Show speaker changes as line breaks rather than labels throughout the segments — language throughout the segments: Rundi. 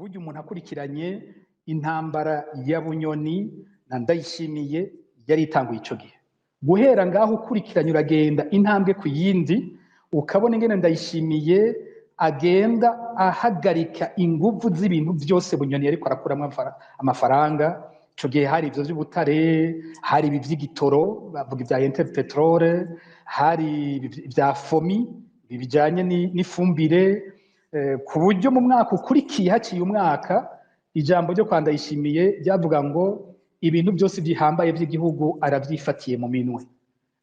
Burya umuntu akurikiranye intambara ya Bunyoni na Ndayishimiye yari itanguye ico gihe. Guhera ngaho ukurikiranye, uragenda intambwe ku yindi, ukabona ingene Ndayishimiye agenda ahagarika inguvu z'ibintu byose Bunyoni yariko arakuramwo amafaranga. Ico gihe hari ivyo vy'ubutare, hari ibi vy'igitoro, bavuga ivya Interpetrol, hari ibi vya FOMI, ibi bijanye n'ifumbire, ku buryo mu mwaka ukurikiye, haciye umwaka, ijambo ryo kwa Ndayishimiye ryavuga ngo ibintu byose bihambaye by'igihugu aravyifatiye mu minwe.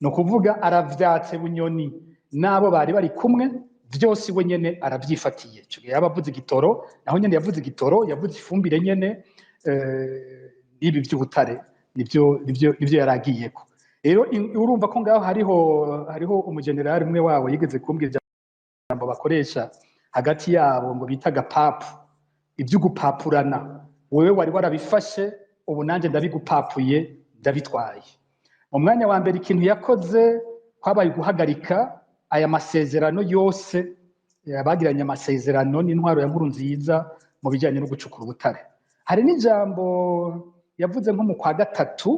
Ni ukuvuga aravyatse Bunyoni n'abo bari bari kumwe, vyose we nyene aravyifatiye. Ico gihe yaba avuze igitoro, naho nyene yavuze igitoro, yavuze ifumbire nyene, n'ibi vy'ubutare nivyo yaragiyeko. Rero urumva ko ngaho hariho umujenerali umwe wabo yigeze kumbwira ijambo bakoresha hagati yabo ngo bita gapapu, ivy'ugupapurana: wewe wari warabifashe, ubu nanje ndabigupapuye, ndabitwaye. Mu mwanya wa mbere ikintu yakoze kwabaye guhagarika aya masezerano yose bagiranye, amasezerano n'intwaro ya Nkurunziza mu bijanye no gucukura ubutare. Hari n'ijambo yavuze nko mu kwa gatatu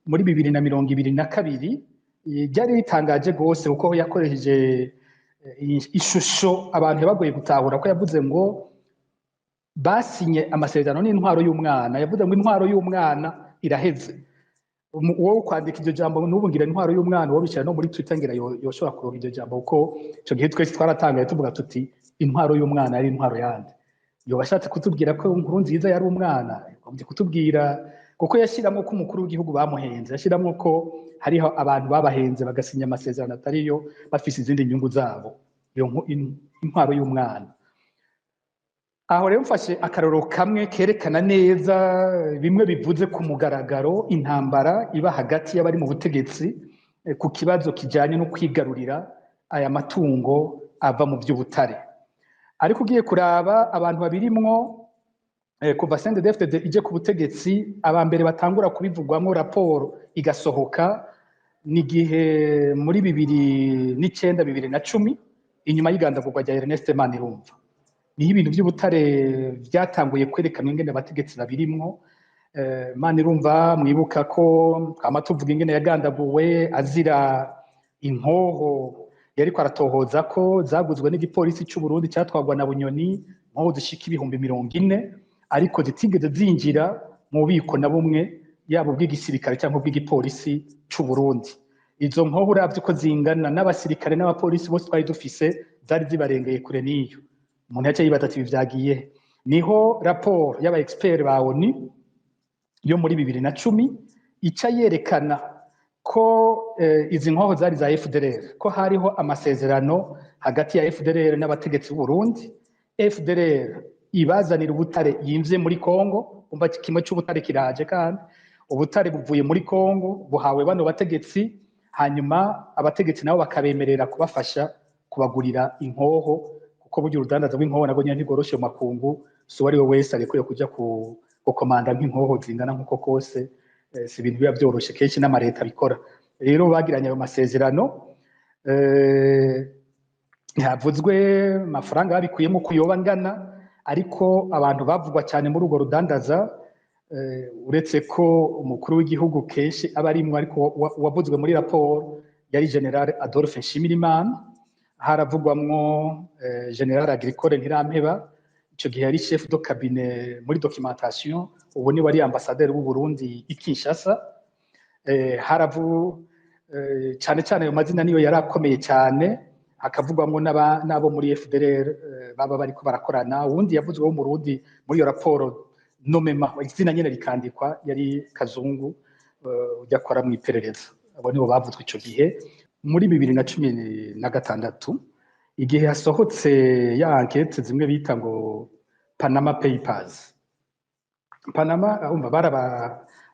muri 2022, ryari ritangaje rwose, kuko yakoresheje ishusho abantu bagoye gutahura, ko yavuze ngo basinye amasezerano n'intwaro y'umwana. Yavuze ngo intwaro y'umwana iraheze. Wowe kwandika iryo jambo n'ubu ngira intwaro y'umwana, wowe bishyira no muri Twitter ngira yoshobora kuronka iryo jambo, kuko ico gihe twese twaratangaye tuvuga tuti: "Intwaro y'umwana yari intwaro yande?" Yoba ashatse kutubwira ko Nkurunziza yari umwana? Yagombye kutubwira, kuko yashyiramo ko umukuru w'igihugu bamuhenze, yashyiramo ko hariho abantu babahenze bagasinya amasezerano atariyo, bafise izindi nyungu zabo. Iyo intwaro y'umwana. Aho rero mfashe akarorero kamwe kerekana neza bimwe bivuze ku mugaragaro intambara iba hagati y'abari mu butegetsi, ku kibazo kijanye no kwigarurira aya matungo ava mu by'ubutare. Ariko ugiye kuraba abantu babirimwo, kuva CNDD-FDD ije ku butegetsi, aba mbere batangura kubivugwamo, raporo igasohoka, ni igihe muri 2009, 2010, inyuma y'igandagurwa rya Ernest Manirumva, niho ibintu by'ubutare byatanguye kwerekana ingene abategetsi babirimwo. Manirumva, mwibuka ko twama tuvuga ingene yagandaguwe azira inkoho yariko aratohoza ko zaguzwe n'igipolisi c'u Burundi cyatwagwa na Bunyoni, inkoho zishika 40,000, ariko zitigeze zinjira mu bubiko na bumwe, yaba ubw'igisirikare cyangwa ubw'igipolisi c'u Burundi. Izo nkoho uravye uko zingana, n'abasirikare n'abapolisi bose twari dufise zari zibarengeye kure. N'iyo umuntu yaca yibaza ati: "Ibi vyagiye?" Niho raporo y'aba expert ba ONU yo muri 2010 ica yerekana ko izi nkoho zari za FDLR, ko hariho amasezerano hagati ya FDLR n'abategetsi b'u Burundi. FDLR ibazanira ubutare yimvye muri Congo. Umva, kimwe c'ubutare kiraje, kandi ubutare buvuye muri Congo buhawe bano bategetsi, hanyuma abategetsi nabo bakabemerera kubafasha kubagurira inkoho, kuko burya urudandaza rw'inkoho nabwo nyene ntigoroshe mu makungu. Si uwo ari we wese arekwiye kuja ku gukomanda nk'inkoho zingana nk'uko kose, si ibintu biba vyoroshe, kenshi n'amareta abikora. Rero bagiranye ayo masezerano, ntihavuzwe amafaranga babikuyemo kuyoba angana, ariko abantu bavugwa cyane muri urwo rudandaza, uretse ko umukuru w'igihugu kenshi aba arimwo, ariko uwavuzwe muri raporo yari General Adolphe Nshimirimana, haravugwamwo General Agricole Ntirampeba, ico gihe yari chef de cabinet muri documentation, ubu ni wari ambassadeur w'u Burundi i Kinshasa. Haravu cyane cyane ayo mazina niyo yari akomeye cyane, hakavugwamwo n'abo muri FDLR, baba bariko barakorana. Uwundi yavuzwe wo mu Burundi muri iyo raporo nomema, izina nyene rikandikwa, yari Kazungu, ujya akora mu iperereza. Abo nibo bavuzwe ico gihe. Muri 2016, igihe hasohotse ya enquête zimwe bita ngo Panama Papers, Panama, umva, baraba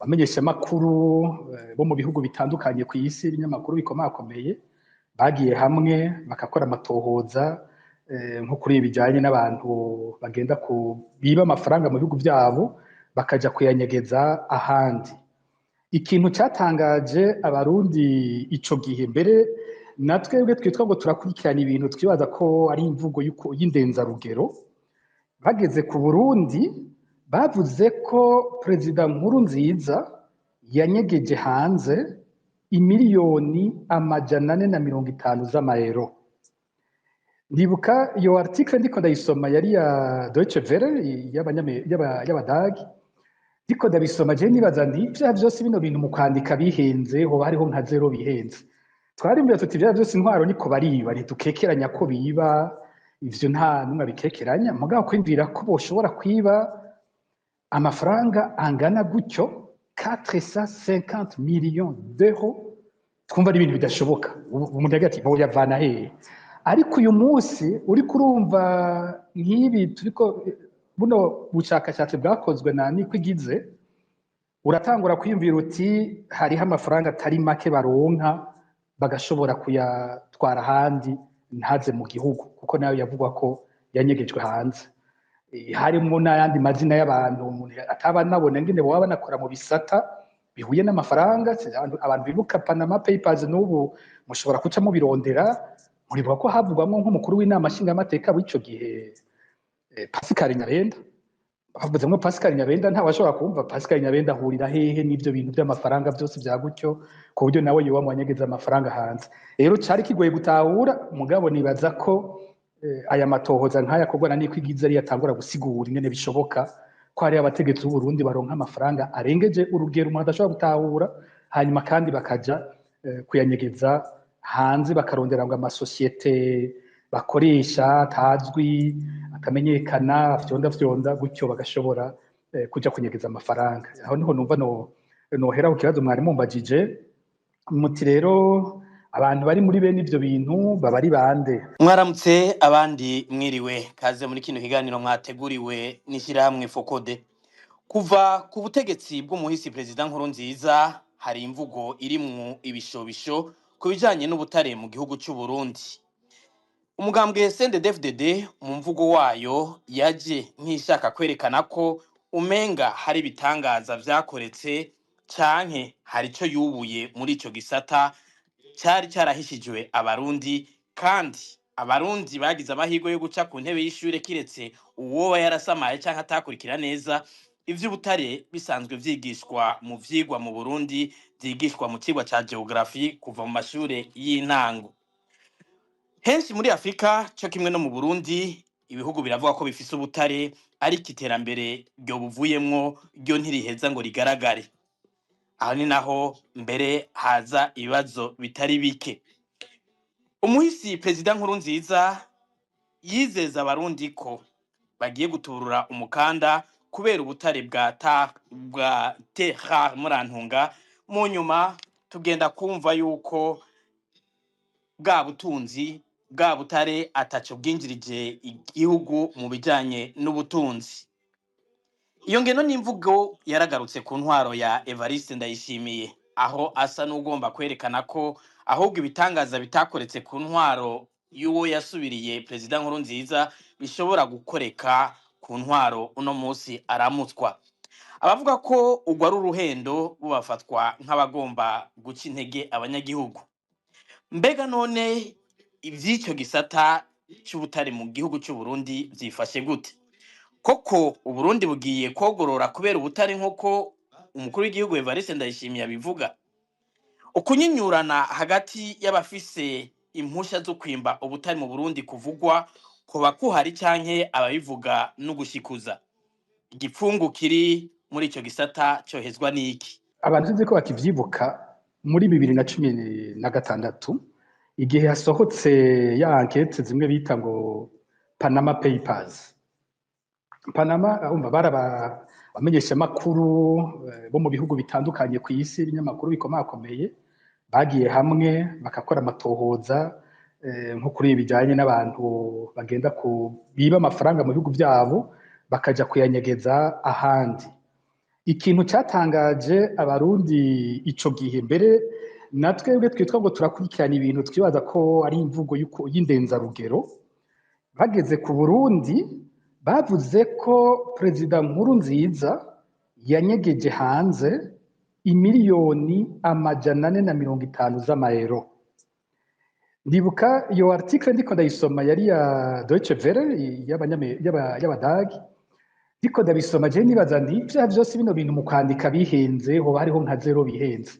abamenyeshamakuru bo mu bihugu bitandukanye ku isi, ibinyamakuru bikomakomeye, bagiye hamwe bagakora amatohoza, nko kuri ibi bijyanye n'abantu bagenda ku biba amafaranga mu bihugu byabo bakaja kuyanyegeza ahandi. Ikintu cyatangaje Abarundi ico gihe, mbere na twebwe twitwa ngo turakurikirana ibintu, twibaza ko ari imvugo y'indenzarugero. Bageze ku Burundi, bavuze ko Perezida Nkurunziza yanyegeje hanze imiliyoni 450 z'amayero. Ndibuka iyo article ndiko ndayisoma, yari ya Deutsche Welle y'Abadagi. Ndiko ndabisoma je nibaza nti vya vyose bino bintu mu kwandika bihenze, hoba hariho nka zéro bihenze. Twarimbira tuti vya vyose intwaro niko bariba, ntitukekeranya ko biba, ivyo nta numwe abikekeranya. Mugabo kwiyumvira ko boshobora kwiba amafaranga angana gutyo, 450 millions d'euros, twumva ari ibintu bidashoboka. Umuntu yagira ati boyavana hehe? Ariko uyu munsi uriko urumva nk'ibi turiko, buno bushakashatsi bwakozwe na Nikwigize, uratangura kwiyumvira uti hariho amafaranga atari make baronka bagashobora kuyatwara ahandi ntaze mu gihugu, kuko nayo yavugwa ko yanyegejwe hanze. Harimwo n'ayandi mazina y'abantu umuntu ataba anabona ngene boba banakora mu bisata bihuye n'amafaranga. Abantu bibuka Panama Papers n'ubu mushobora kuca mubirondera, muribuka ko havugwamwo nk'umukuru w'inama nshingamateka w'ico gihe, Pascal Nyabenda. Bavuzemwo Pascal Nyabenda, ntawashobora kumva Pascal Nyabenda ahurira hehe n'ivyo bintu by'amafaranga byose vya gutyo, ku buryo nawe yoba mu amafaranga hanze. Rero cari kigoye gutahura, mugabo nibaza ko aya matohoza nk'aya akorwa na Nikwigize ariyo atangura gusigura ingene bishoboka ko hariho abategetsi b'u Burundi baronka amafaranga arengeje urugero umuntu adashobora gutahura, hanyuma kandi bakaja kuyanyegeza hanze, bakarondera ngo amasosiyete bakoresha atazwi, atamenyekana, fyonda fyonda gutyo, bagashobora kuja kunyegeza amafaranga. Aho niho numva no nohera ku kibazo mwari mumbajije, muti rero abantu bari muri bene ivyo bintu baba ari bande?
Mwaramutse, abandi mwiriwe. Kaze muri kino kiganiro mwateguriwe n'ishyirahamwe FOCODE. Kuva ku butegetsi bw'umuhisi Perezida Nkurunziza, hari imvugo irimwo ibishobisho ku bijanye n'ubutare mu gihugu c'u Burundi. Umugambwe CNDD-FDD mu mvugo wayo yaje nk'ishaka kwerekana ko umenga hari ibitangaza vyakoretse canke hari ico yubuye muri ico gisata cari carahishijwe Abarundi, kandi Abarundi bagize amahirwe yo guca ku ntebe y'ishure, kiretse uwoba yarasamaye canke atakurikira neza. Ivy'ubutare bisanzwe vyigishwa mu vyigwa mu Burundi, vyigishwa mu cigwa ca geography kuva mu mashure y'intango. Henshi muri Afurika co kimwe no mu Burundi, ibihugu biravuga ko bifise ubutare, ariko iterambere ryo buvuyemwo ryo ntiriheza ngo rigaragare. Aho ni naho mbere haza ibibazo bitari bike. Umuhisi Perezida Nkurunziza yizeza Abarundi ko bagiye guturura umukanda kubera ubutare bwa terre, murantunga. Mu nyuma tugenda kumva yuko bwa butunzi, bwa butare, ataco bwinjirije igihugu mu bijanye n'ubutunzi. Iyo ngeno n'imvugo yaragarutse ku ntwaro ya Evariste Ndayishimiye, aho asa n'ugomba kwerekana ko ahubwo ibitangaza bitakoretse ku ntwaro y'uwo yasubiriye, Perezida Nkurunziza, bishobora gukoreka ku ntwaro uno munsi aramutswa. Abavuga ko urwo ari uruhendo bo bafatwa nk'abagomba guca intege abanyagihugu. Mbega none ivy'ico gisata c'ubutare mu gihugu c'u Burundi vyifashe gute? Koko Uburundi bugiye kogorora kubera ubutare nk'uko umukuru w'igihugu Evariste Ndayishimiye abivuga? Ukunyinyurana hagati y'abafise impusha zo kwimba ubutare mu Burundi kuvugwa kuba kuhari, canke ababivuga n'ugushikuza? Igipfungu kiri muri ico gisata cohezwa n'iki?
Abantu sinzi ko bakivyibuka, muri 2016, igihe hasohotse ya enquête zimwe bita ngo Panama Papers. Panama, umva, baraba abamenyeshamakuru bo mu bihugu bitandukanye ku isi, ibinyamakuru bikomakomeye, bagiye hamwe bagakora amatohoza nko kuri ibi bijanye n'abantu bagenda ku biba amafaranga mu bihugu vyabo bakaja kuyanyegeza ahandi. Ikintu cyatangaje Abarundi ico gihe, mbere na twebwe twitwa ngo turakurikirana ibintu, twibaza ko ari imvugo y'indenzarugero. Bageze ku Burundi, bavuze ko Perezida Nkurunziza yanyegeje hanze imiliyoni 450 z'amayero. Ndibuka iyo article ndiko ndayisoma, yari ya Deutsche Welle y'Abadagi. Ndiko ndabisoma je nibaza nti vya vyose bino bintu mu kwandika bihenze, hoba hariho nka zéro bihenze.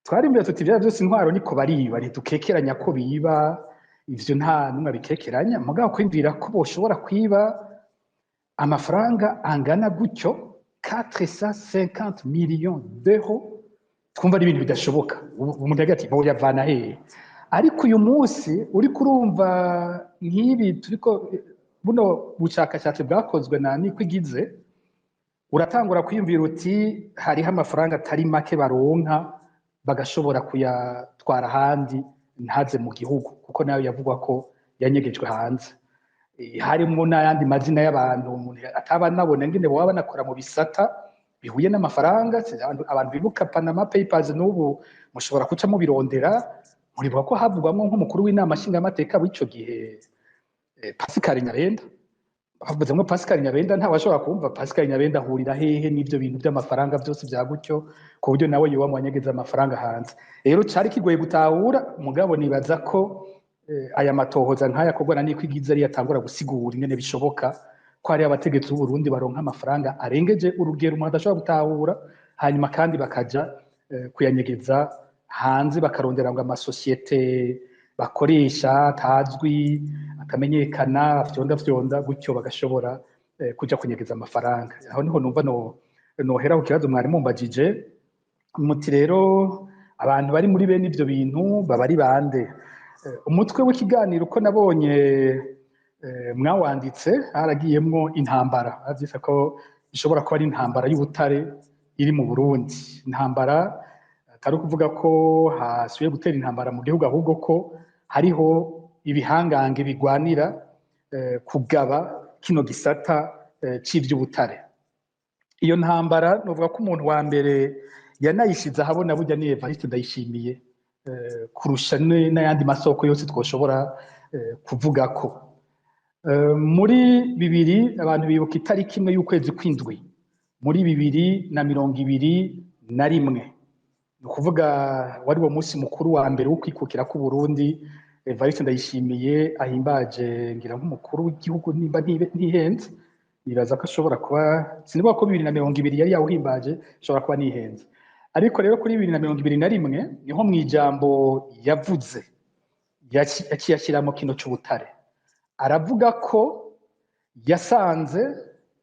Twarimbira tuti vya vyose intwaro niko bariba, ntitukekeranya ko biba, ivyo nta numwe abikekeranya. Mugabo kwiyumvira ko boshobora kwiba amafaranga angana gutyo, 450 millions d'euros, twumva ari ibintu bidashoboka. Umuntu yagira ati boyavana hehe? Ariko uyu munsi uriko urumva nk'ibi turiko, buno bushakashatsi bwakozwe na Nikwigize, uratangura kwiyumvira uti hariho amafaranga atari make baronka bagashobora kuyatwara ahandi ntaze mu gihugu, kuko nayo yavugwa ko yanyegejwe hanze. Harimwo n'ayandi mazina y'abantu umuntu ataba anabona ngene boba banakora mu bisata bihuye n'amafaranga. Abantu bibuka Panama Papers n'ubu mushobora kuca mubirondera, muribuka ko havugwamwo nk'umukuru w'inama nshingamateka w'ico gihe, Pascal Nyabenda. Bavuzemwo Pascal Nyabenda, ntawashobora kumva Pascal Nyabenda ahurira hehe n'ivyo bintu by'amafaranga byose bya gutyo, ku buryo nawe yoba mu banyegeza amafaranga hanze. Rero cari kigoye gutahura, mugabo nibaza ko aya matohoza nk'aya akorwa na Nikwigize ariyo atangura gusigura ingene bishoboka ko hari abategetsi b'u Burundi baronka amafaranga arengeje urugero umuntu adashobora gutahura, hanyuma kandi bakaja kuyanyegeza hanze, bakarondera ngo amasosiyete bakoresha atazwi, atamenyekana, fyonda fyonda gutyo, bagashobora kuja kunyegeza amafaranga. Aho niho numva no nohera ku kibazo mwari mumbajije, muti rero abantu bari muri bene ivyo bintu baba ari bande? Umutwe w'ikiganiro uko nabonye mwawanditse, haragiyemwo intambara, bavyise ko ishobora kuba ari intambara y'ubutare iri mu Burundi. Intambara atari ukuvuga ko hasubiye gutera intambara mu gihugu, ahubwo ko hariho ibihangange bigwanira kugaba kino gisata c'ivy'ubutare. Iyo ntambara novuga ko umuntu wa mbere yanayishize ahabona burya ni Evariste Ndayishimiye, kurusha n'ayandi masoko yose twoshobora kuvugako. Muri bibiri, abantu bibuka itariki 1 y'ukwezi kw'indwi muri 2021, ni ukuvuga wari wo munsi mukuru wa mbere wo kwikukira k'Uburundi, Evariste Ndayishimiye ahimbaje ngira nk'umukuru w'igihugu, nimba ntihenze. Nibaza ko ashobora kuba, sinibuka ko 2020 yari yawuhimbaje, ashobora kuba nihenze. Ariko rero kuri 2021 niho mu ijambo yavuze yaciye ashyiramo kino c'ubutare, aravuga ko yasanze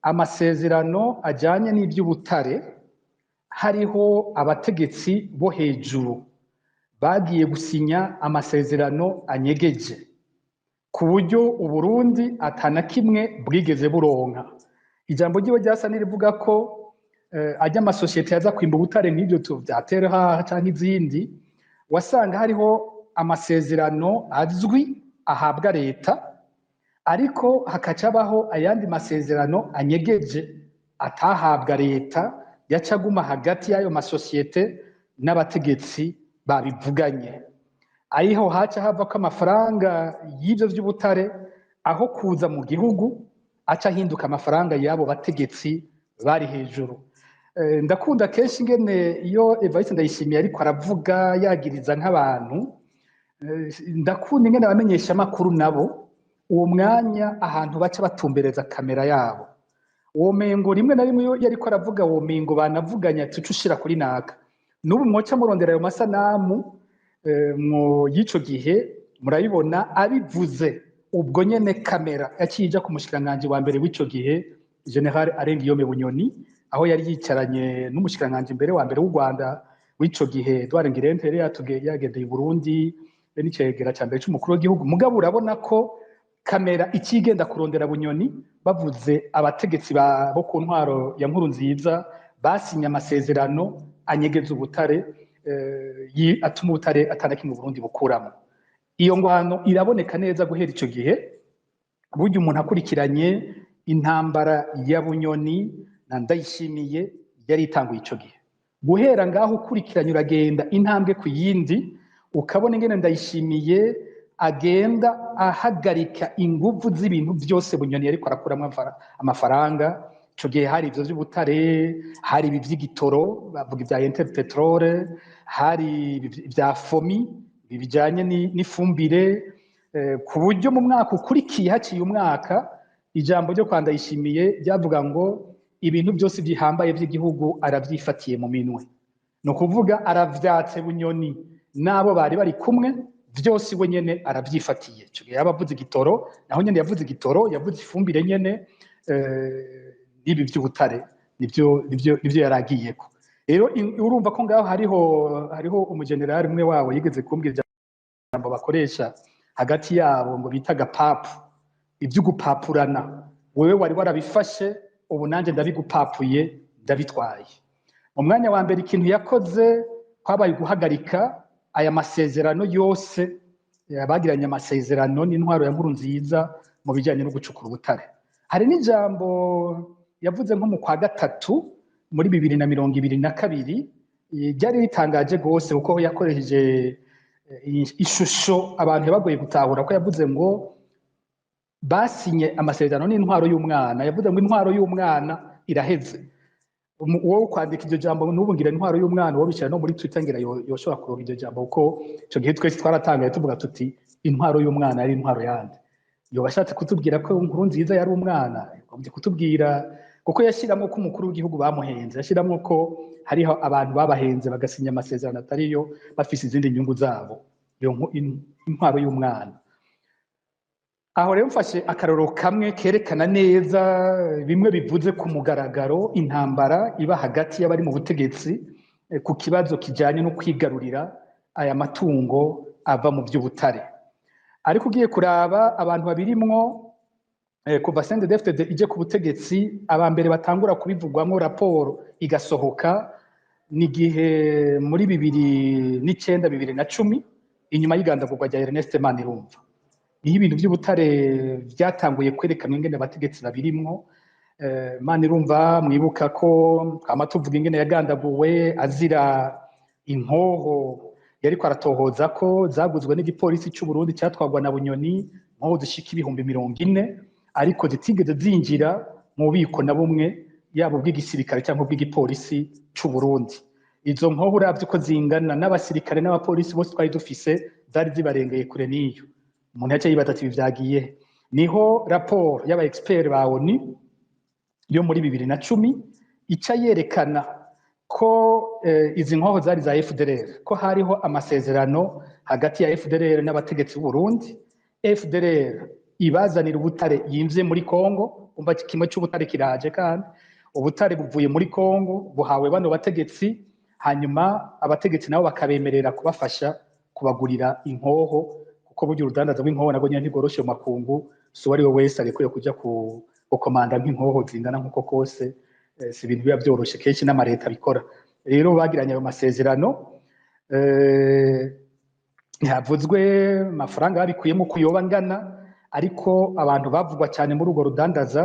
amasezerano ajyanye n'iby'ubutare hariho abategetsi bo hejuru bagiye gusinya amasezerano anyegeje, ku buryo Uburundi atana kimwe bwigeze buronka. Ijambo ryiwe ryasa n'irivuga ko ajya amasosiyete yaza kwimba ubutare nk'ibyo bya Terra canke izindi, wasanga hariho amasezerano azwi ahabwa leta, ariko hakacabaho ayandi masezerano anyegeje atahabwa leta, yaca aguma hagati y'ayo masosiyete n'abategetsi babivuganye. Ariho haca hava ko amafaranga y'ivyo vy'ubutare aho kuza mu gihugu aca ahinduka amafaranga y'abo bategetsi bari hejuru. Ndakunda kenshi ingene iyo Evariste Ndayishimiye ariko aravuga yagiriza nk'abantu, ndakunda ingene abamenyesha amakuru nabo uwo mwanya ahantu baca batumbereza kamera yabo, uwo mengo rimwe na rimwe iyo yariko aravuga uwo mengo banavuganye ati uca ushira kuri naka. N'ubu mwoca murondera ayo masanamu mu y'ico gihe, murabibona abivuze ubwo nyene kamera yaciye ija ku mushikiranganji wa mbere w'ico gihe, General Alain Guillaume Bunyoni, aho yari yicaranye n'umushikiranganji mbere wa mbere w'u Rwanda w'ico gihe, Edouard Ngirente, yari yagendeye i Burundi be n'icegera ca mbere c'umukuru w'igihugu. Mugabo urabona ko kamera ikigenda kurondera Bunyoni, bavuze abategetsi bo ku ntwaro ya Nkurunziza basinye amasezerano anyegeza ubutare, atuma ubutare atana kimwe Burundi bukuramo. Iyo ngwano iraboneka neza guhera ico gihe. Burya umuntu akurikiranye intambara ya Bunyoni na Ndayishimiye yari itanguye ico gihe. Guhera ngaho ukurikiranye uragenda intambwe ku yindi, ukabona ingene Ndayishimiye agenda ahagarika inguvu z'ibintu byose Bunyoni yariko arakuramwo amafaranga. Ico gihe hari ivyo vy'ubutare, hari ibi vy'igitoro bavuga ivya Interpetrol, hari ibi vya FOMI Ibi bijanye n'ifumbire, ku buryo mu mwaka ukurikiye, haciye umwaka, ijambo ryo kwa Ndayishimiye ryavuga ngo ibintu byose bihambaye by'igihugu aravyifatiye mu minwe. Ni ukuvuga aravyatse Bunyoni n'abo bari bari kumwe, vyose we nyene aravyifatiye. Ico gihe yaba avuze igitoro, naho nyene yavuze igitoro, yavuze ifumbire nyene, n'ibi vy'ubutare nivyo yaragiyeko. Rero urumva ko ngaho hariho umujenerali umwe wabo yigeze kumbwira ijambo bakoresha hagati yabo ngo bita gapapu, ivy'ugupapurana: wewe wari warabifashe, ubu nanje ndabigupapuye, ndabitwaye. Mu mwanya wa mbere ikintu yakoze kwabaye guhagarika aya masezerano yose bagiranye, amasezerano n'intwaro ya Nkurunziza mu bijanye no gucukura ubutare. Hari n'ijambo yavuze nko mu kwa gatatu muri 2022, ryari ritangaje rwose, kuko yakoresheje ishusho abantu bagoye gutahura, ko yavuze ngo basinye amasezerano n'intwaro y'umwana. Yavuze ngo intwaro y'umwana iraheze. Uwo kwandika iryo jambo, n'ubu ngira intwaro y'umwana, uwo bishyira no muri Twitter ngira yoshobora kuronka iryo jambo, kuko ico gihe twese twaratangaye tuvuga tuti: "Intwaro y'umwana yari intwaro yande?" Yoba ashatse kutubwira ko Nkurunziza yari umwana? Yagombye kutubwira, kuko yashiramwo ko umukuru w'igihugu bamuhenze, yashiramwo ko hariho abantu babahenze bagasinya amasezerano atariyo, bafise izindi nyungu zabo. Iyo intwaro y'umwana. Aho rero mfashe akarorero kamwe kerekana neza bimwe bivuze ku mugaragaro intambara iba hagati y'abari mu butegetsi, ku kibazo kijanye no kwigarurira aya matungo ava mu by'ubutare. Ariko ugiye kuraba abantu babirimwo, kuva CNDD-FDD ije ku butegetsi, aba mbere batangura kubivugwamwo, raporo igasohoka, ni igihe muri 2009, 2010, inyuma y'igandagurwa rya Ernest Manirumva, niho ibintu by'ubutare byatanguye kwerekanwa ingene abategetsi babirimwo. Manirumva, mwibuka ko twama tuvuga ingene yagandaguwe azira inkoho yariko aratohoza ko zaguzwe n'igipolisi c'u Burundi cyatwagwa na Bunyoni, inkoho zishika 40,000, ariko zitigeze zinjira mu bubiko na bumwe, yaba ubw'igisirikare cyangwa ubw'igipolisi c'u Burundi. Izo nkoho uravye uko zingana, n'abasirikare n'abapolisi bose twari dufise zari zibarengeye kure. N'iyo umuntu yaca yibaza ati: "Ibi vyagiye?" Niho raporo y'aba expert ba ONU yo muri 2010 ica yerekana ko izi nkoho zari za FDLR, ko hariho amasezerano hagati ya FDLR n'abategetsi b'u Burundi. FDLR ibazanira ubutare yimvye muri Kongo. Umva, kimwe c'ubutare kiraje, kandi ubutare buvuye muri Kongo buhawe bano bategetsi, hanyuma abategetsi nabo bakabemerera kubafasha kubagurira inkoho, kuko burya urudandaza rw'inkoho nabwo nyene ntigoroshe mu makungu. Si uwo ari we wese arekuye kuja ku gukomanda nk'inkoho zingana nk'uko kose, si ibintu biba vyoroshe, kenshi n'amareta abikora. Rero bagiranye ayo masezerano, ntihavuzwe amafaranga babikuyemo uko yoba angana, ariko abantu bavugwa cyane muri urwo rudandaza,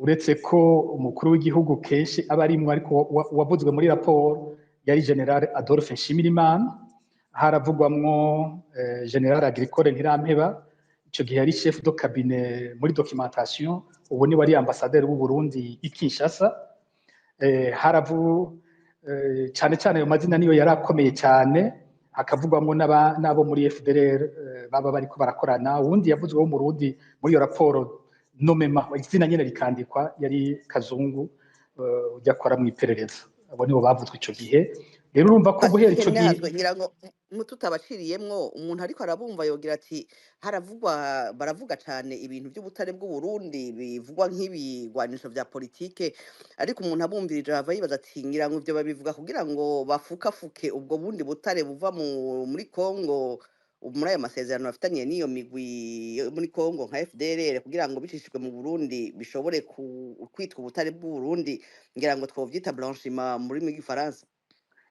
uretse ko umukuru w'igihugu kenshi aba arimwo, ariko uwavuzwe muri raporo yari General Adolphe Nshimirimana, haravugwamwo General Agricole Ntirampeba, ico gihe yari chef de cabinet muri documentation, ubu ni wari ambassadeur w'u Burundi i Kinshasa. Haravu cyane cyane ayo mazina niyo yari akomeye cyane, hakavugwamwo n'abo muri FDLR, baba bariko barakorana. Uwundi yavuzwe wo mu Burundi muri iyo raporo nomema, izina nyene rikandikwa, yari Kazungu, ujya akora mu iperereza. Abo nibo bavuzwe ico gihe. Rero urumva ko guhera ico gihe
Nahazwe ngira ngo tutabaciriyemwo, umuntu ariko arabumva yogira ati haravugwa, baravuga cane ibintu by'ubutare bw'u Burundi bivugwa nk'ibigwanisho vya politike, ariko umuntu abumvirije hava yibaza ati ngira ngo ivyo babivuga kugira ngo bafukafuke ubwo bundi butare buva muri Kongo, muri ayo masezerano bafitaniye n'iyo migwi yo muri Kongo nka FDLR, kugira ngo bicishijwe mu Burundi bishobore kwitwa ubutare bw'u Burundi. Ngira ngo twovyita blanchiment mu rurimi rw'igifaransa.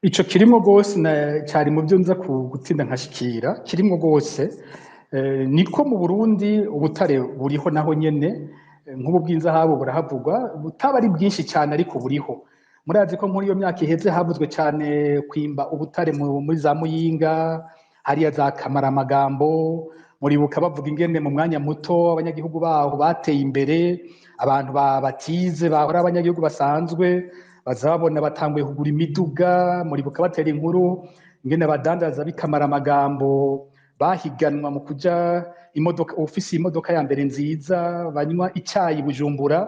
Ico kirimwo rwose, cari mu byo nza gutsinda nkashikira, kirimwo rwose. Niko mu Burundi ubutare buriho naho nyene, nk'ubu bw'inzahabu burahavugwa, butaba ari bwinshi cyane ariko buriho. Murazi ko muri iyo myaka iheze havuzwe cyane kwimba ubutare muri za Muyinga, hariya za Kamaramagambo. Muribuka bavuga ingene mu mwanya muto abanyagihugu baho bateye imbere, abantu batize bahora abanyagihugu basanzwe, baza babona batanguye kugura imiduga. Muribuka batera inkuru. Ingene abadandaza b'ikamaramagambo bahiganwa mu kuja imodoka, ufise imodoka ya mbere nziza, banywa icayi Bujumbura,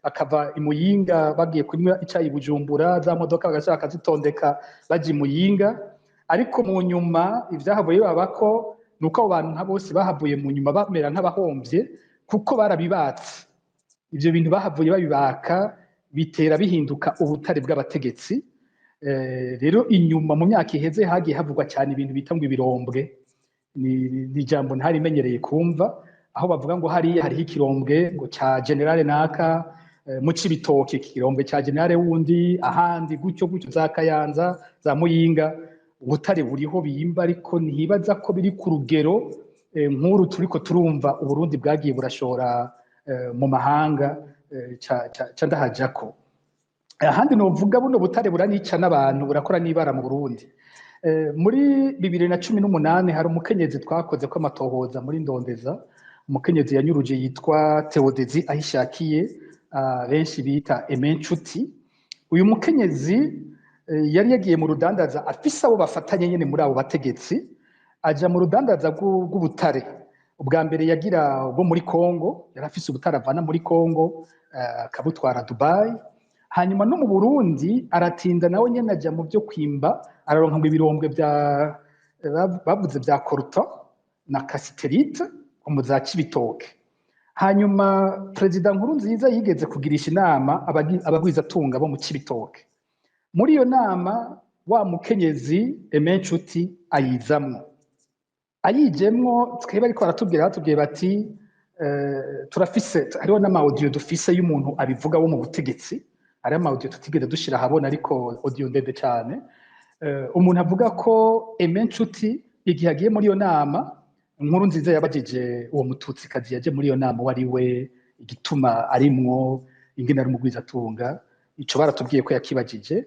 bakava i Muyinga bagiye kunywa icayi Bujumbura, za modoka bagaca bakazitondeka baja i Muyinga. Ariko mu nyuma ivyahavuye bibabako nuko abo bantu nka bose bahavuye mu nyuma bamera nk'abahomvye, kuko barabibatse. Ivyo bintu bahavuye babibaka, bitera bihinduka ubutare bw'abategetsi. Rero inyuma mu myaka iheze hagiye havugwa cyane ibintu bita ngo ibirombwe. Ni ijambo ntarimenyereye kumva, aho bavuga ngo hariya hariho ikirombwe ngo ca generale naka, mu Cibitoke ikirombwe ca generale wundi, ahandi gutyo gutyo, za Kayanza, za Muyinga. Ubutare buriho biyimba, ariko ntibaza ko biri ku rugero nk'uru turiko turumva Uburundi bwagiye burashora mu mahanga. Ca ndahajako. Ahandi novuga, buno butare buranica n'abantu, burakora n'ibara mu Burundi. Muri 2018 hari umukenyezi twakoze ko amatohoza muri Ndondeza, umukenyezi yanyuruje yitwa Theodezi Ahishakiye, benshi bita Aimé Nshuti. Uyu mukenyezi yari yagiye mu rudandaza afise abo bafatanye nyene muri abo bategetsi, aja mu rudandaza rw'ubutare. Ubwa mbere yagira bwo muri Kongo, yari afise ubutare avana muri Kongo akabutwara Dubai. Hanyuma no mu Burundi aratinda nawe nyene aja mu byo kwimba, araronka ngo ibirombwe bya bavuze bya coltan na cassitérite mu za Cibitoke. Hanyuma Perezida Nkurunziza yigeze kugirisha inama abagwizatunga bo mu Cibitoke. Muri iyo nama wa mukenyezi Aimé Nshuti ayizamwo. Ayijemwo, twebwe ariko baratubwira, batubwiye bati turafise, hariho n'ama audio dufise y'umuntu abivuga wo mu butegetsi. Hariho ama audio tutigeze dushira ahabona, ariko audio ndende cyane. Umuntu avuga ko Aimé Nshuti igihe agiye muri iyo nama, Nkurunziza yabajije uwo Mututsikazi yaje muri iyo nama uwo ari we, igituma arimwo, ingene ari umugwizatunga. Ico baratubwiye ko yakibajije.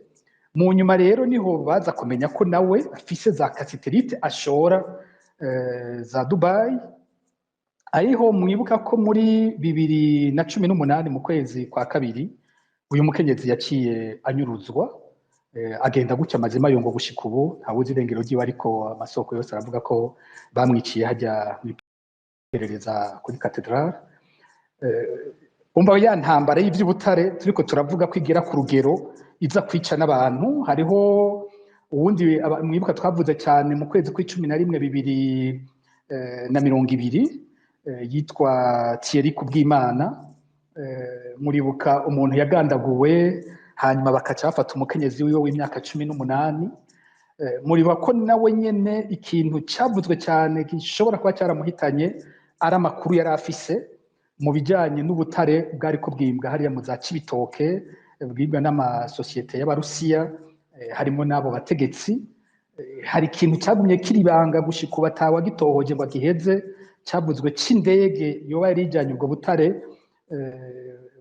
Mu nyuma rero niho baza kumenya ko nawe afise za cassitérite ashora za Dubai. Ariho mwibuka ko muri 2018 mu kwezi kwa kabiri uyu mukenyezi yaciye anyuruzwa, agenda gutya amazima yongo. Gushika ubu ntawuzi irengero ryiwe, ariko amasoko yose aravuga ko bamwiciye hajya mw'iperereza kuri katedrale. Umva ya ntambara y'ivy'ubutare turiko turavuga ko igera ku rugero iza kwica n'abantu. Hariho uwundi mwibuka twavuze cyane mu kwezi kw'icumi na rimwe 2020, yitwa Thierry Kubwimana. Muribuka umuntu yagandaguwe, hanyuma bakaca bafata umukenyezi wiwe w'imyaka 18. Muribuka ko nawe nyene ikintu cyavuzwe cyane gishobora kuba cyaramuhitanye ari amakuru yari afise mu bijyanye n'ubutare bwari ko bwimbwa hariya mu za Cibitoke, bwibwa n'amasosiyete y'Abarusiya, harimo n'abo bategetsi. Hari ikintu cyagumye kiri ibanga gushika ubu atawagitohoje ngo agiheze, cyavuzwe c'indege yoba yari ijanye ubwo butare,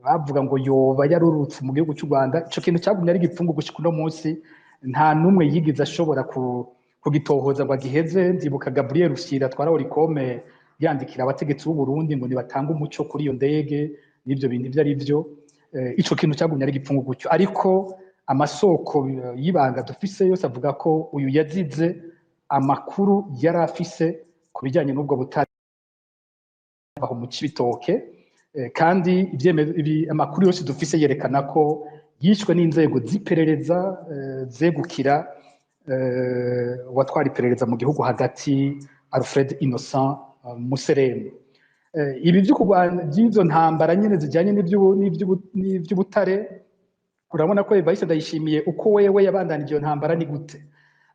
bavuga ngo yoba yarurutse mu gihugu cy'u Rwanda. Ico kintu cyagumye ari igipfungu gushika uno munsi, nta n'umwe yigeze ashobora kugitohoza ngo agiheze. Ndibuka Gabriel Rushyira atwara Olucome yandikira abategetsi b'u Burundi ngo nibatange umuco kuri iyo ndege n'ivyo bintu ivyo ari vyo. Ico kintu cyagumye ari igipfungu gutyo, ariko amasoko y'ibanga dufise yose avuga ko uyu yazize amakuru yari afise ku bijyanye n'ubwo butare aho mu Cibitoke. Kandi amakuru yose dufise yerekana ko yishwe n'inzego z'iperereza zegukira uwatwara iperereza mu gihugu hagati, Alfred Innocent Museremu. Ibi byo kurwana by'izo ntambara nyine zijyanye n'ivy'ubutare, urabona ko Evariste Ndayishimiye uko wewe yabandanije iyo ntambara ni gute.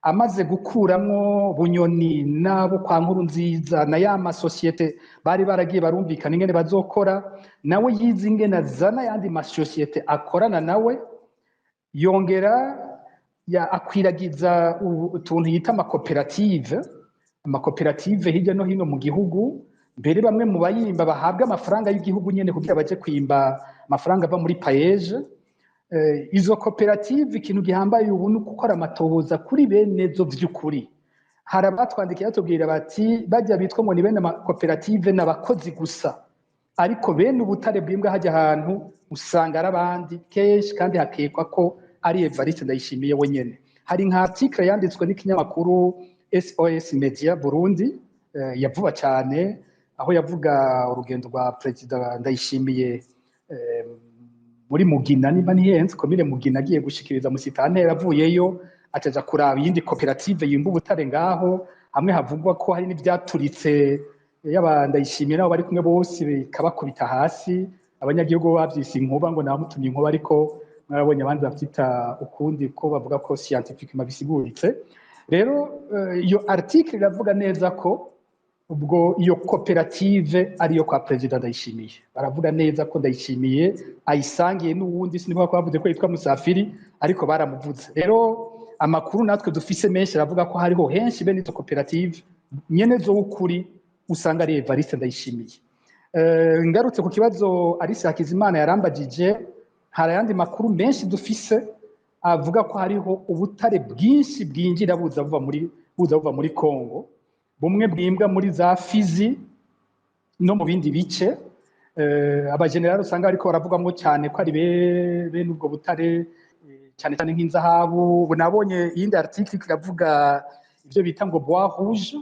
Amaze gukuramwo Bunyoni n'abo kwa Nkurunziza na ya masosiyete bari baragiye barumvikana ingene bazokora, nawe yize ingene azana ayandi masosiyete akorana nawe, yongera ya akwiragiza utuntu yita amakoperative hirya no hino mu gihugu. Mbere bamwe mu bayimba bahabwa amafaranga y'igihugu nyene kugira baje kwimba amafaranga ava muri PAEEJ. Izo koperative, ikintu gihambaye ubu ni gukora amatohoza kuri bene zo vy'ukuri. Hari abatwandikiye batubwira bati bajya bitwa ngo ni bene amakoperative n'abakozi gusa, ariko bene ubutare bwimbwa hajya ahantu usanga ari abandi kenshi, kandi hakekwa ko ari Evariste Ndayishimiye wenyene. Hari nka article yanditswe n'ikinyamakuru SOS Media Burundi ya vuba cyane, aho yavuga urugendo rwa Perezida Ndayishimiye muri Mugina, niba ntihenze, komine Mugina, agiye gushikiriza musitanteri, avuyeyo acaja kuraba iyindi koperative yimba ubutare ngaho, hamwe havugwa ko hari n'ivyaturitse, yaba Ndayishimiye nabo bari kumwe bose bikabakubita hasi. Abanyagihugu bavyise inkuba, ngo nabamutumye inkuba, ariko mwarabonye abandi bavyita ukundi, ko bavuga ko scientifiquement bisiguritse. Rero iyo article iravuga neza ko ubwo iyo koperative ariyo kwa Perezida Ndayishimiye. Baravuga neza ko Ndayishimiye ayisangiye n'uwundi, sinibuka ko bavuze ko yitwa Musafiri, ariko baramuvuze. Rero amakuru natwe dufise menshi aravuga ko hariho henshi bene izo koperative nyene zo ukuri usanga ari Evariste Ndayishimiye. Ngarutse ku kibazo Alice Hakizimana yarambagije, hari ayandi makuru menshi dufise avuga ko hariho ubutare bwinshi bwinjira buza buva muri Congo, bumwe bwimbwa muri za Fizi no mu bindi bice. Abajenerali usanga bariko baravugamo cyane ko ari bene ubwo butare, cyane cyane nk'inzahabu. Ubu nabonye iyindi article iravuga ibyo bita ngo bois rouge,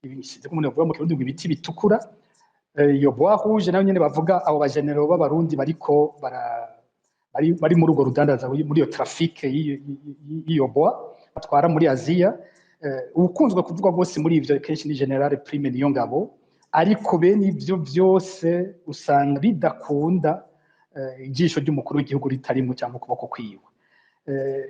ibi umuntu bavuga mu Kirundi ngo ibiti bitukura. Iyo bois rouge nayo nyene bavuga abo bajenero b'Abarundi bariko bari muri urwo rudandaza, muri iyo trafic y'iyo bois batwara muri Aziya. Ukunzwe kuvugwa rwose muri ivyo kenshi ni General Prime Niyongabo, ariko bene ivyo vyose usanga bidakunda ijisho ry'umukuru w'igihugu ritarimo cyangwa ukuboko kwiwe.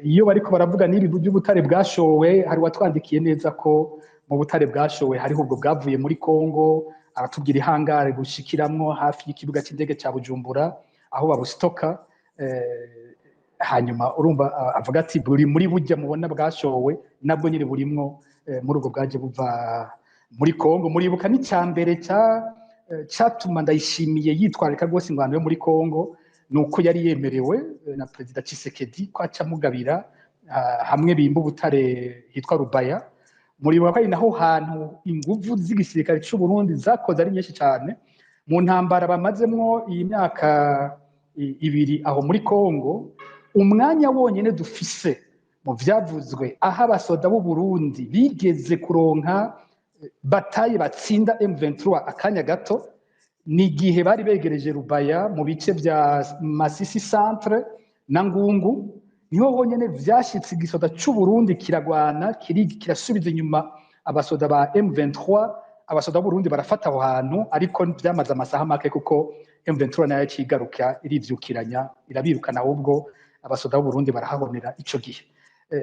Iyo bariko baravuga n'ibi by'ubutare bwashowe, hari uwatwandikiye neza ko mu butare bwashowe hariho ubwo bwavuye muri Congo, aratubwira ihangare bushikiramwo hafi y'ikibuga cy'indege cya Bujumbura aho babustoka. Hanyuma urumva avuga ati buri muri burya mubona bwashowe nabwo nyine burimwo muri ubwo bwaje buva muri Congo. Muribuka n'icyambere cya catuma Ndayishimiye yitwararika rwose ingwano yo muri Congo, nuko yari yemerewe na Perezida Tshisekedi ko aca amugabira hamwe bimba ubutare hitwa Rubaya. Muribuka ko ari naho hantu inguvu z'igisirikare c'u Burundi zakoze ari nyinshi cyane mu ntambara bamazemwo iyi myaka 2 aho muri Congo. Umwanya wonyene dufise mu vyavuzwe aho abasoda b'u Burundi bigeze kuronka bataye batsinda M23 akanya gato, ni igihe bari begereje Rubaya mu bice vya Masisi centre na Ngungu. Niho honyene vyashitse igisoda c'u Burundi kiragwana, kirasubiza inyuma abasoda ba M23. Abasoda b'u Burundi barafata aho hantu, ariko vyamaze amasaha make kuko M23 nayo yacigaruka irivyukiranya, irabirukana, ahubwo abasoda b'u Burundi barahahonera ico gihe.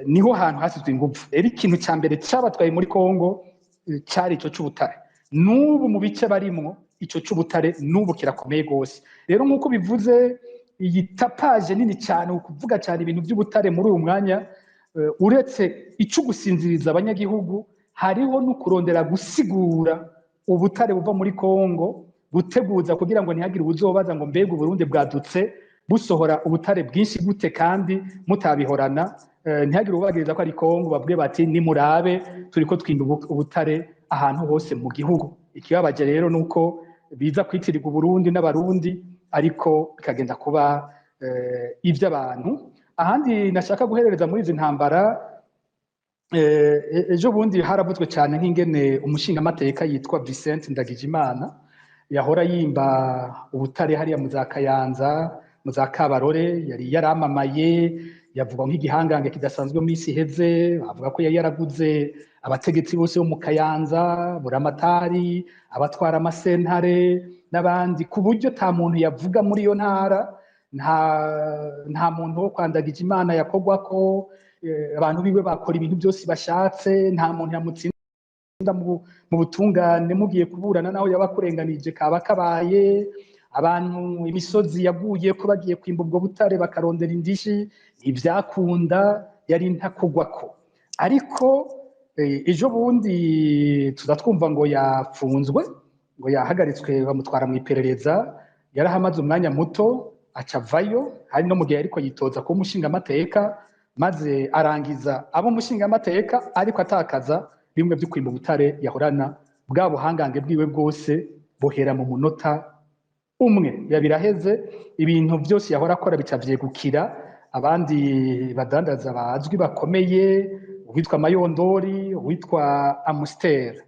Niho hantu hasizwe inguvu. Rero ikintu ca mbere cabatwaye muri Congo cari ico c'ubutare. N'ubu mu bice barimwo ico c'ubutare n'ubu kirakomeye gose. Rero nk'uko bivuze, iyi tapage nini cyane, ukuvuga cyane ibintu by'ubutare muri uyu mwanya, uretse ico gusinziriza abanyagihugu, hariho no kurondera gusigura ubutare buva muri Congo, guteguza kugira ngo ntihagire uwuzobaza ngo mbega Uburundi bwadutse busohora ubutare bwinshi gute kandi mutabihorana. Ntihagire ubagiriza ko ari Congo, bavuge bati nimurabe turiko twimba ubutare ahantu hose mu gihugu. Ikibabaje rero nuko biza kwitirirwa Uburundi n'Abarundi, ariko bikagenda kuba ivy'abantu. Ahandi nashaka guherereza muri izi ntambara, ejo bundi haravuzwe cyane nk'ingene umushingamateka yitwa Vincent Ndagijimana yahora yimba ubutare hariya mu za Kayanza, mu za Kabarore, yari yaramamaye, yavugwa nk'igihangange kidasanzwe mu minsi iheze. Bavuga ko yari yaraguze abategetsi bose bo mu Kayanza, buramatari, abatwara amasentare n'abandi, ku buryo ta muntu yavuga muri iyo ntara, nta muntu wo kwa Ndagijimana yakogwa ko abantu biwe bakora ibintu byose bashatse, nta muntu yamutsinda mu butungane, mugiye kuburana naho yabakurenganije kaba kabaye. Abantu imisozi yaguye ko bagiye kwimba ubwo butare bakarondera indishi, ntibyakunda, yari ntakugwako. Ariko ejo bundi tuza twumva ngo yafunzwe, ngo yahagaritswe, bamutwara mu iperereza. Yarahamaze umwanya muto aca avayo, hari no mu gihe ariko yitoza kuba umushingamateka, maze arangiza abo umushingamateka, ariko atakaza bimwe byo kwimba ubutare yahorana. Bwa buhangange bwiwe bwose buhera mu munota umwe, biba biraheze. Ibintu byose yahora akora bica vyegukira abandi badandaza bazwi bakomeye, uwitwa Mayondori, uwitwa Amusiteri.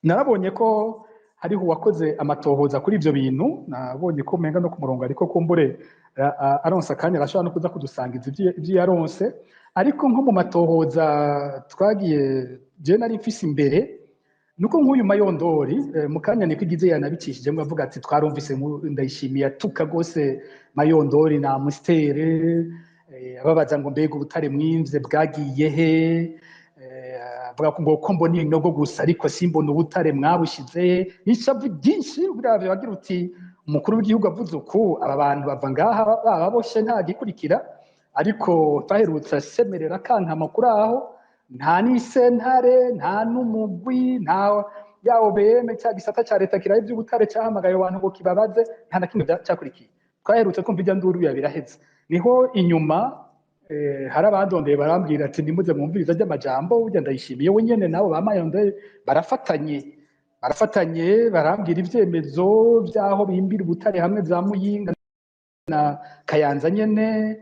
Narabonye ko hariho uwakoze amatohoza kuri ivyo bintu, nabonye ko umenga no ku murongo, ariko kumbure aronse akanya arashobora no kuza kudusangiza ivyo yaronse. Ariko nko mu matohoza twagiye, je nari mfise imbere, nuko nk'uyu Mayondori, mu kanya niko igize yanabicishijemo avuga ati twarumvise Ndayishimiye atuka rwose Mayondori na Amusiteri, ababaza ngo mbega ubutare mwimvye bwagiye he? Avuga ko ngo ko mbona ibinogo gusa ariko simbona ubutare mwabushize. N'ishavu ryinshi buriya bagira uti umukuru w'igihugu avuze uku, aba bantu bava ngaha bababoshe nta gikurikira. Ariko twaherutse asemerera kankama kuri aho, nta n'isentare, nta n'umugwi, nta ya OBM, cya gisata cya leta kiraye iby'ubutare cyahamagaye abantu ngo kibabaze, nta na kimwe cyakurikiye. Twaherutse kumva ijya nduru ya biraheze. Niho inyuma hari abandondeye barambwira ati nimuze mwumviriza ry'amajambo burya Ndayishimiye we nyene nabo ba Mayondori barafatanye, barambwira ivyemezo by'aho bimbira ubutare hamwe vya Muyinga na Kayanza nyene,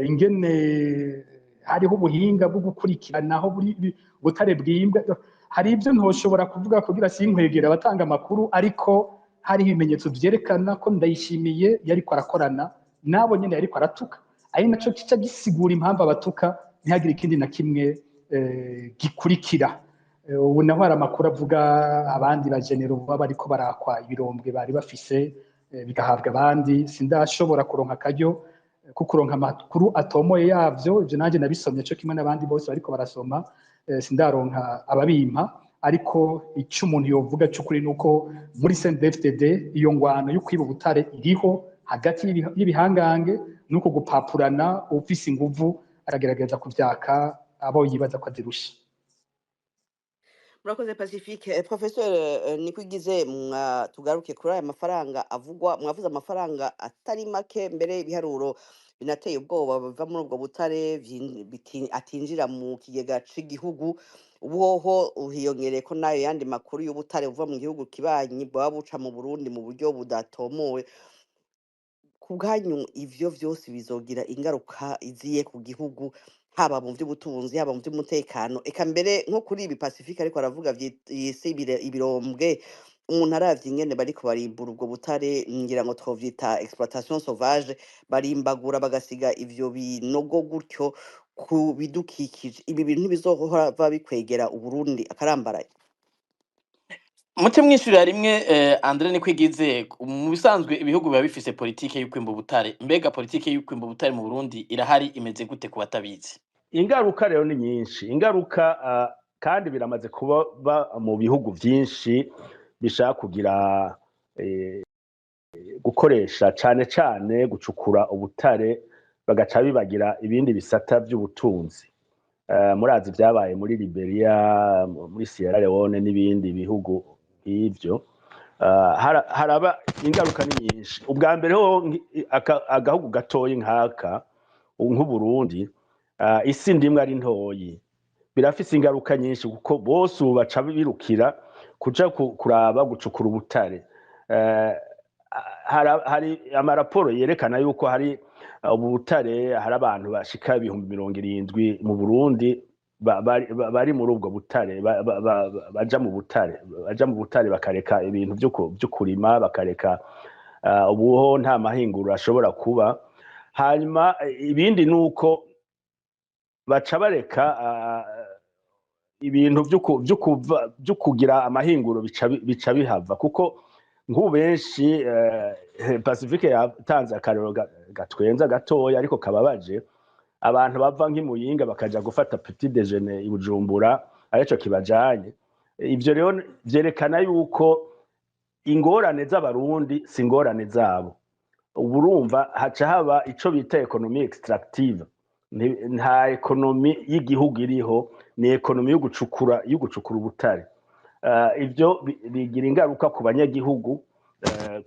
ingene hariho ubuhinga bwo gukurikirana aho butare bwimbwa. Hari ibyo ntoshobora kuvuga kugira sinkwegera abatanga amakuru, ariko hariho ibimenyetso vyerekana ko Ndayishimiye yariko arakorana nabo nyene yariko aratuka, ari naco kica gisigura impamvu abatuka ntihagire ikindi na kimwe gikurikira. Ubu naho hari amakuru avuga abandi bagenero baba bariko barakwa ibirombwe bari bafise, bigahabwa abandi. Sindashobora kuronka akaryo ko kuronka amakuru atomoye yavyo, ivyo nanjye nabisomye co kimwe n'abandi bose bariko barasoma, sindaronka ababimpa. Ariko icyo umuntu yovuga cy'ukuri ni uko muri CNDD-FDD iyo ngwano yo kwiba ubutare iriho hagati y'ibihangange, nuko gupapurana ufise inguvu aragerageza kuvyaka abo yibaza ko azirusha.
Murakoze Pacifique. Professeur Nikwigize, mwa tugaruke kuri aya mafaranga avugwa. Mwavuze amafaranga atari make, mbere ibiharuro binateye ubwoba biva muri ubwo butare atinjira mu kigega c'igihugu. Ubuhoho uhiyongereye ko nayo yandi makuru y'ubutare buva mu gihugu kibanyi bwaba buca mu Burundi mu buryo budatomowe. Ku bwanyu ivyo vyose bizogira ingaruka iziye ku gihugu, haba mu vy'ubutunzi, haba mu vy'umutekano, eka mbere nko kuri ibi Pacifique ariko aravuga yise ibirombwe? Umuntu aravye ingene bariko barimbura ubwo butare, ngira ngo twovyita exploitation sauvage, barimbagura bagasiga ivyo binogo gutyo ku bidukikije. Ibi bintu ntibizohora bikwegera Uburundi akarambaraye?
Muce mwishurira rimwe, Andre Nikwigize. Mu bisanzwe ibihugu biba bifise politike y'ukwimba ubutare. Mbega politike y'ukwimba ubutare mu Burundi irahari, imeze gute ku batabizi?
Ingaruka rero ni nyinshi. Ingaruka, kandi biramaze kuba mu bihugu vyinshi bishaka kugira gukoresha cane cane gucukura ubutare, bagaca bibagira ibindi bisata vy'ubutunzi. Murazi vyabaye muri Liberia, muri Sierra Leone n'ibindi bihugu nk'ivyo. Haraba ingaruka ni nyinshi. Ubwa mbere ho agahugu gatoyi nk'aka nk'Uburundi, isi ndimwe ari ntoyi, birafise ingaruka nyinshi kuko bose ubu baca birukira kuja kuraba gucukura ubutare. Hari amaraporo yerekana yuko hari ubu butare, hari abantu bashika 70,000 mu Burundi bari muri ubwo butare, baja mu butare, baja mu butare bakareka ibintu vyo kurima, bakareka ubuho nta mahinguriro ashobora kuba. Hanyuma ibindi nuko baca bareka ibintu vyo kugira amahinguro bica bihava, kuko nk'ubu benshi, Pacifique yatanze akarero gatwenza gatoya ariko kababaje, abantu bava nk'imuyinga bakaja gufata petit déjeuner i Bujumbura arico kibajanye. Ivyo rero vyerekana yuko ingorane z'Abarundi si ingorane zabo. Ubu urumva haca haba ico bita économie extractive. Nta économie y'igihugu iriho, ni économie yo gucukura ubutare. Ivyo bigira ingaruka ku banyagihugu,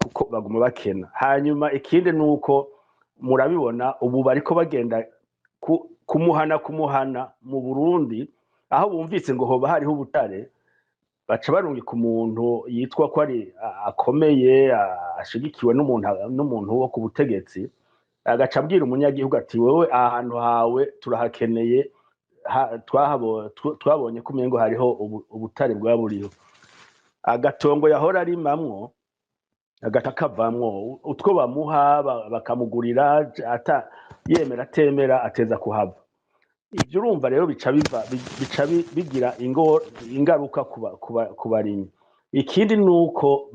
kuko baguma bakena. Hanyuma ikindi nuko murabibona ubu bariko bagenda kumuhana kumuhana mu Burundi, aho bumvise ngo hoba hariho ubutare, baca barungika umuntu yitwa ko ari akomeye, ashigikiwe n'umuntu wo ku butegetsi. Agaca abwira umunyagihugu ati: "Wewe, ahantu hawe turahakeneye, twabonye ko umengo hariho ubutare bwaba buriho." Agatongo yahora arimamwo agaca kavamwo, utwo bamuha bakamugurira, ata yemera atemera ateza kuhava. Ivyo urumva rero bica biva bica bigira ingaruka ku barimyi. Ikindi nuko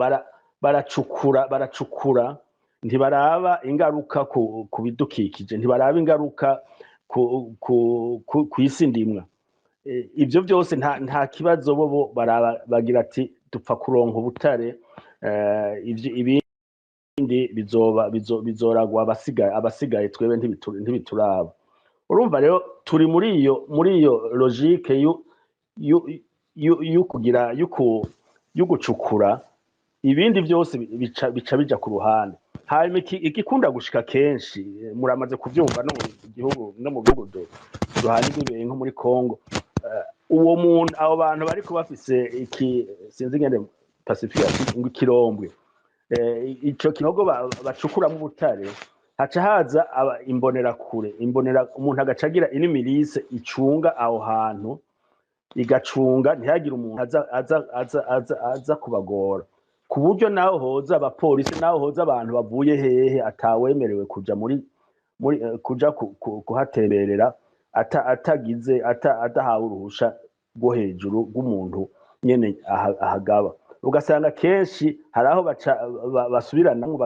baracukura, ntibaraba ingaruka ku bidukikije, ntibaraba ingaruka ku isi ndimwa. Ivyo byose nta kibazo, bo baraba bagira ati: "Dupfa kuronka ubutare, ivyo ibindi bizoba bizoragwa abasigaye, twebwe ntibituraba." Urumva rero turi muri iyo logique yu kugira yu gucukura, ibindi byose bica bija ku ruhande. Hanyuma igikunda gushika kenshi, muramaze kuvyumva no mu gihugu, no mu bihugu duhana imbibe nko muri Congo, uwo muntu, abo bantu bariko bafise iki, sinzi ingene Pacifique ngo ikirombwe, ico kinogo bacukuramwo ubutare, haca haza imbonerakure, imbonera umuntu agaca agira ini milice icunga aho hantu, igacunga ntihagire umuntu aza kubagora, ku buryo naho hoza abapolisi, naho hoza abantu bavuye hehe, atawemerewe kuja muri kuja kuhatemberera atagize adahawe uruhusha rwo hejuru rw'umuntu nyene ahagaba. Ugasanga kenshi hari aho baca basubiranamwo,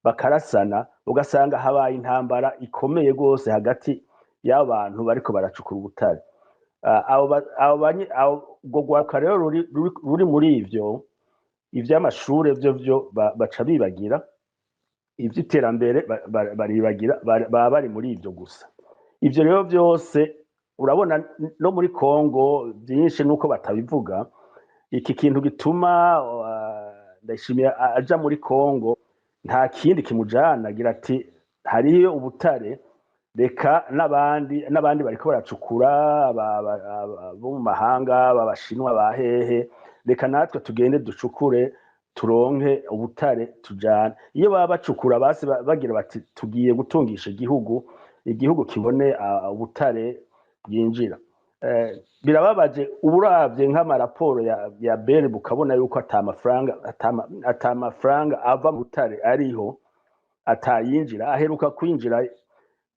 bakarasana, ugasanga habaye intambara ikomeye rwose hagati y'abantu bariko baracukura ubutare. Abo urwo rwaruka rero ruri muri ivyo ivy'amashure vyo baca bibagira ivy'iterambere, baribagira, baba bari muri ivyo gusa. Ivyo rero vyose urabona no muri Congo byinshi nuko batabivuga. Iki kintu gituma Ndayishimiye aja muri Congo, nta kindi kimujana, agira ati: "Hariyo ubutare, reka n'abandi bariko baracukura bo mu mahanga, b'abashinwa, ba hehe, reka natwe tugende ducukure turonke ubutare tujane." Iyo baba bacukura basi bagira bati: "Tugiye gutungisha igihugu, igihugu kibone ubutare bwinjira." Birababaje uburavye nk'amaraporo ya BRB, ukabona yuko ata mafaranga ava mu butare ariho, atayinjira, aheruka kwinjira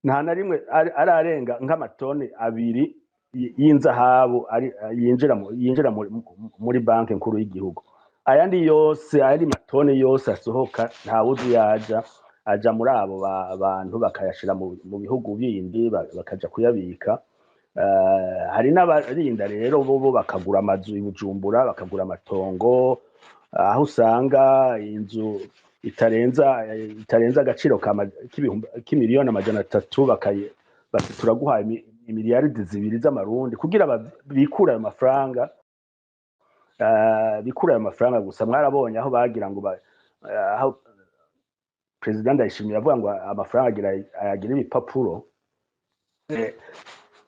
nta na rimwe ararenga nk'amatoni 2 y'inzahabu ari yinjira muri Banki Nkuru y'igihugu. Ayandi yose, ayandi matoni yose asohoka, ntawuzi yaja, aja muri abo bantu, bakayashira mu bihugu bindi, bakaja kuyabika. Hari n'abarinda rero bo bakagura amazu i Bujumbura, bakagura amatongo, aho usanga inzu itarenza agaciro k'imiliyoni 300, bati: "Turaguhaye imiliyaridi 2 z'amarundi," kugira bikure ayo mafaranga, bikure ayo mafaranga gusa. Mwarabonye aho bagira ngo aho Perezida Ndayishimiye avuga ngo amafaranga agira ayagira ibipapuro,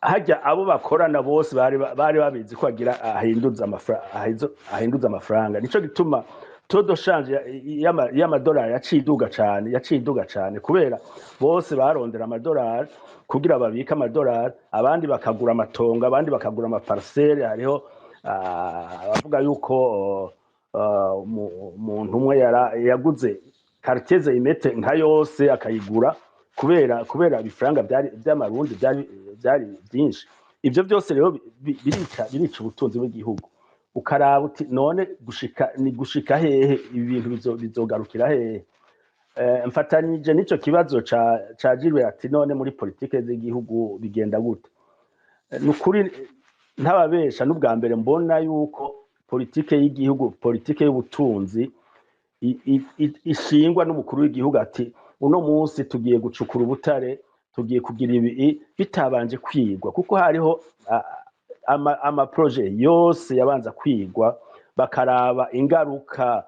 hajya abo bakorana bose bari babizi ko agira ahinduza amafaranga. Nico gituma taux de change y'amadolari yaciye iduga cane, yaciye iduga cane, kubera bose barondera amadolari kugira babike amadolari, abandi bakagura amatongo, abandi bakagura amaparcelle. Hariho abavuga yuko umuntu umwe yaguze quartier Imete nka yose, akayigura kubera ibifaranga byari by'amarundi byari byinshi. Ivyo byose rero birica ubutunzi bw'igihugu. Ukaraba uti: "None gushika ni gushika hehe? Ibi bintu bizogarukira hehe?" Mfatanije n'ico kibazo ca Gilbert ati: "None muri politike z'igihugu bigenda gute?" Ni ukuri ntababesha, n'ubwa mbere mbona yuko politike y'igihugu, politike y'ubutunzi ishingwa n'umukuru w'igihugu, ati: "Uno munsi tugiye gucukura ubutare, tugiye kugira ibi," bitabanje kwigwa, kuko hariho amaprojet yose yabanza kwigwa, bakaraba ingaruka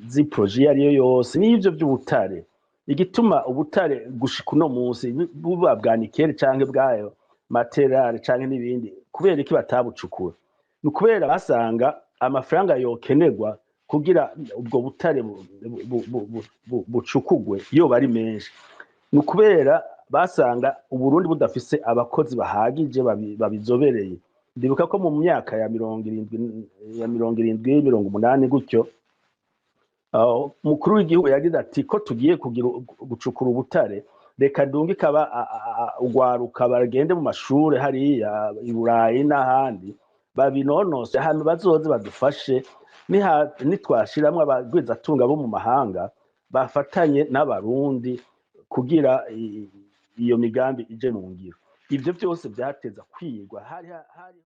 z'iprojet iyo ariyo yose. N'ivyo vy'ubutare, igituma ubutare gushika uno munsi buba bwa nickel canke bwayo materare canke n'ibindi, kubera iki batabucukura? Ni ukubera basanga amafaranga yokenerwa kugira ubwo butare bucukugwe yoba ari menshi. Ni ukubera basanga Uburundi budafise abakozi bahagije babizobereye. Ndibuka ko mu myaka ya 70, ya 70, 80 gutyo, umukuru w'igihugu yagize ati: "Ko tugiye kugira gucukura ubutare, reka ndungike ugwaruka bagende mu mashure hariya i Burayi n'ahandi, babinonose, hanyuma bazoze badufashe nitwashiramwo abagwizatunga bo mu mahanga bafatanye n'Abarundi kugira iyo migambi ije mu ngiro." Ivyo vyose vyateza kwigwa hari hari.